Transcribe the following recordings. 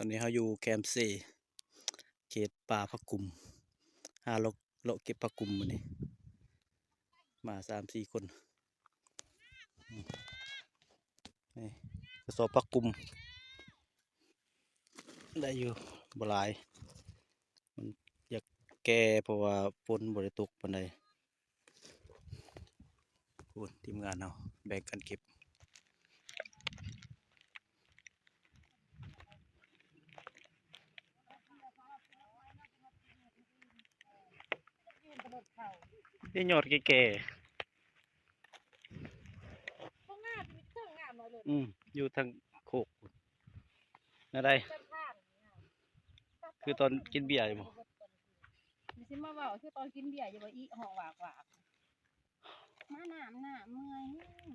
ນນີ້ເຮົາຢູ່ແຄມເຊ ເຂດປ່າຜັກກຸມ ຫາເລາະ ເລາະເກັບຜັກກຸມມື້ນີ້ ມາສາມສີ່ຄົນ ນີ້ກະສອບຜັກກຸມ ໄດ້ຢູ່ ບໍ່ຫຼາຍ ມັນຢາກແກ່ ເພາະວ່າຝົນບໍ່ໄດ້ຕົກປານໃດ. ໂອ້ ທີມງານເຮົາແບ່ງກັນເກັບ ນີ້ຍອດແກ່ໆ ບໍ່ງາມ ມີເທິງງາມເນາະເລີຍ ອືມ ຢູ່ທາງໂຄກພຸ້ນ ແນວໃດ ຄືຕອນກິນເບຍຢູ່ບໍ່? ຊິມາເວົ້າຄືຕອນກິນເບຍຢູ່ບໍ່ ອີຮ້ອງຫວາກໆ ມານ້ຳ ນ້ຳເມື່ອຍແຮງ.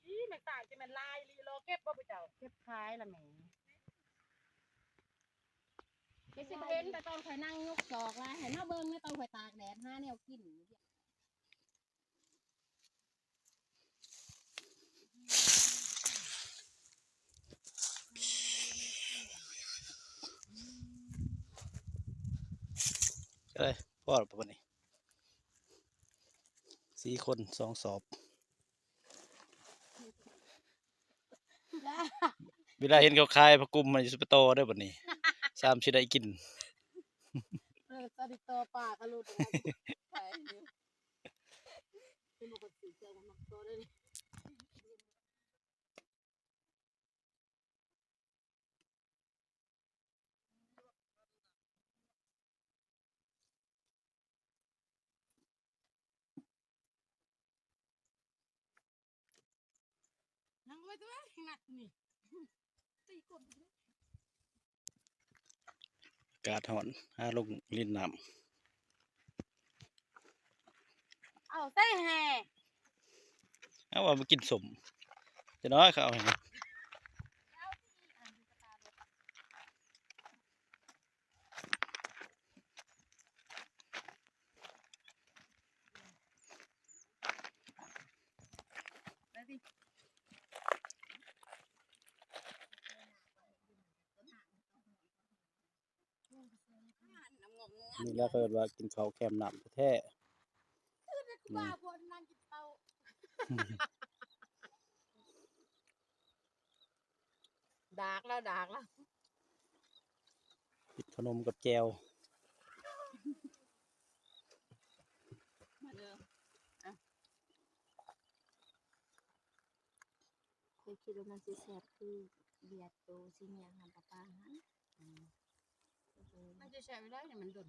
ອີ່ ແມ່ຕາຍ ຊິແມ່ນຫຼາຍອີ່ຫຼີ ລໍເກັບບໍ່ຜູ້ເຈົ້າ? ເກັບຂາຍລະແມ່. ໄປຊິບໍ່ເຫັນ ແຕ່ຕອນຂ້ອຍນັ່ງຍົກສອກຫຼາຍ ໃຫ້ມາເບິ່ງໃນຕອນຂ້ອຍຕາກແດດຫາແນວກິນ. ເອີຍ ພໍແລ້ວບໍ່ບັດນີ້ ສີ່ຄົນ ສອງສອບ ເວລາເຫັນເຂົາຂາຍຜັກກຸມ ມັນຊິໄປຕໍ່ເດີບັດນີ້ ສ່ຳຊິໄດ້ກິນ ເອີ ຕອນນີ້ຕໍ່ປາກະຫຼຸດ ໄປຢູ່ ເປັນບໍ່ກະຊິເຈົ້າມັກຕໍ່ເດີ. ນັ່ງໄວ້ຕົວະ ງັດນີ້ ຕີກົນ ອາກາດຮ້ອນ ຫາລົງຫຼິ້ນນ້ຳ ເອົາໃສ່ແຮ່ ເອົາວ່າມາກິນສົ້ມ ຈະນ້ອຍເຂົາເອົາໃຫ້. ນີ້ແຫຼະເຂົາເອີ້ນວ່າກິນເຂົ້າແຄມນ້ຳແທ້ໆ ອືມ ດາກແລ້ວ ດາກແລ້ວ ກິນເຂົ້າໜົມກັບແຈ່ວ ມາເດີ ອ່ະ ຂ້ອຍຄິດວ່າມັນຊິແຊບຄືເບຍໂຕສີແດງຫັ້ນ ປາປາຫັ້ນ ອືມ ມັນຊິແຊບຢູ່ໃດ໋ ມັນດົນ.